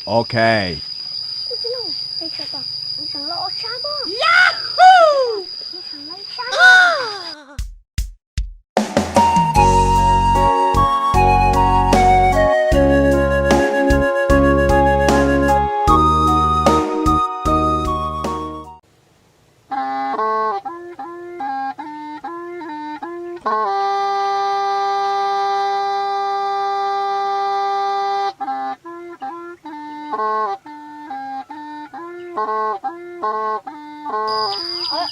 Ok.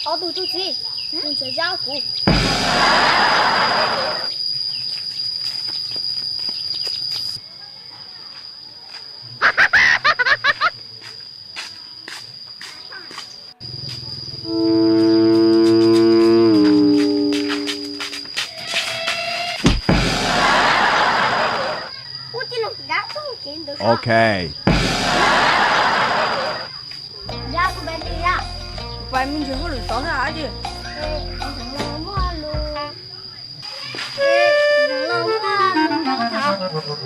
Ob tug tub txib, mus nrhiav zab kuv. Ok. Pais mus nrhiav hauj lwm tod thiab dab tsi?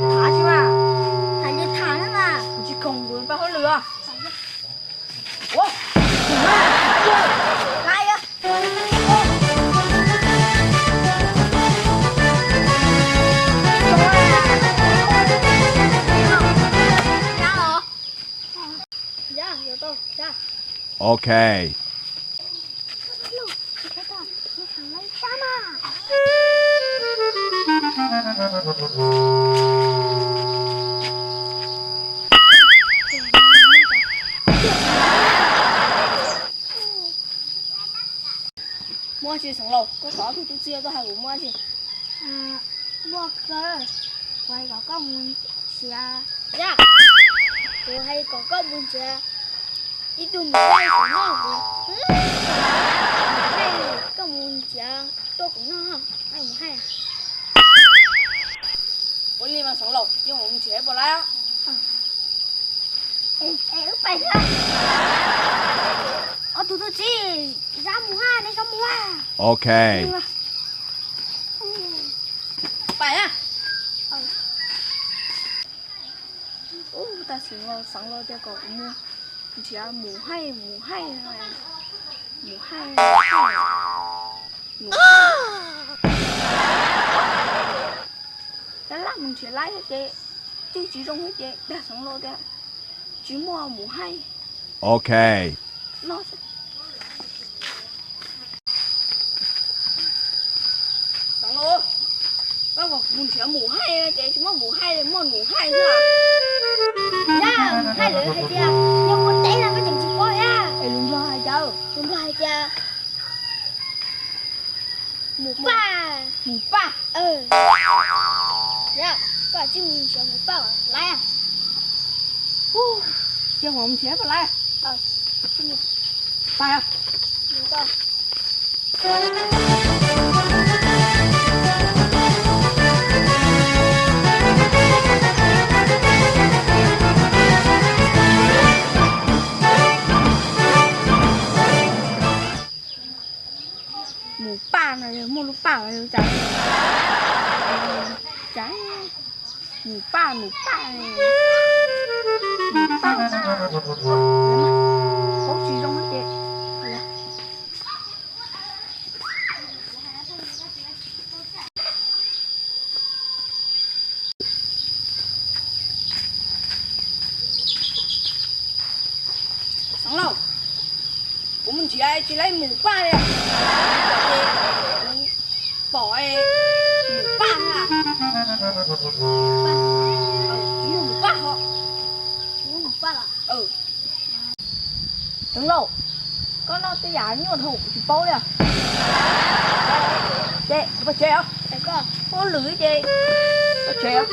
Tham tsis mas. Tham li tham na mas. Kuv tsis khoom, kuv pais hauj lwm os. Ok. Muaj tsi Xeev Laus, koj tau ob tug tub txib tuaj hais kuv muaj tsi? Muaj kawg, kuv hais kom koj mus nrhiav. Yog, kuv hais kom koj mus nrhiav ib tug mus noj kuv, mus noj, koj mus nrhiav tuaj kuv noj, mus hais. Ua li mas Xeev Laus, yeej mus nrhiav puas laib? Ob tug tub txib, zab mus hais, nej zab mus hais. Ok. Pais na. Ub, tag sim no Xeev Laus tias kom kuv mus nrhiav mus haij, mus haij, mus haij, mus haij. Laj laj mus nrhiav laib thiab ces twb tsis zoo thiab ces dag Xeev Laus tias tsis muaj mus haij. Ok. Xeev Laus, koj kom kuv nrhiav mus haij ces tsis muaj mus haij, muaj nus haij xwb. Yog, mus haij lawv hais tias yog ua teb no koj tseem tsis paub thiab. Es lus Nplog hais cas? Lus Nplog hais tias mus paj. Mus paj. Yog, koj tsis mus nrhiav mus paj laib. Ub, ces kuv mus nrhiav puas laib? Pais. Mus paj no yog muaj lub paj los cas? Cas mus paj, mus paj, mus paj, paub tsis zoo ces. Xeev Laus, kuv mus nrhiav tsis laib mus paj li, kuv pom mus paj na. Tsis muaj mus paj ho. Xeev Laus, koj noj tej yam nyuaj dhau kuv tsis paub li. Ces pais tsev os. Ua lwm ces pais tsev os.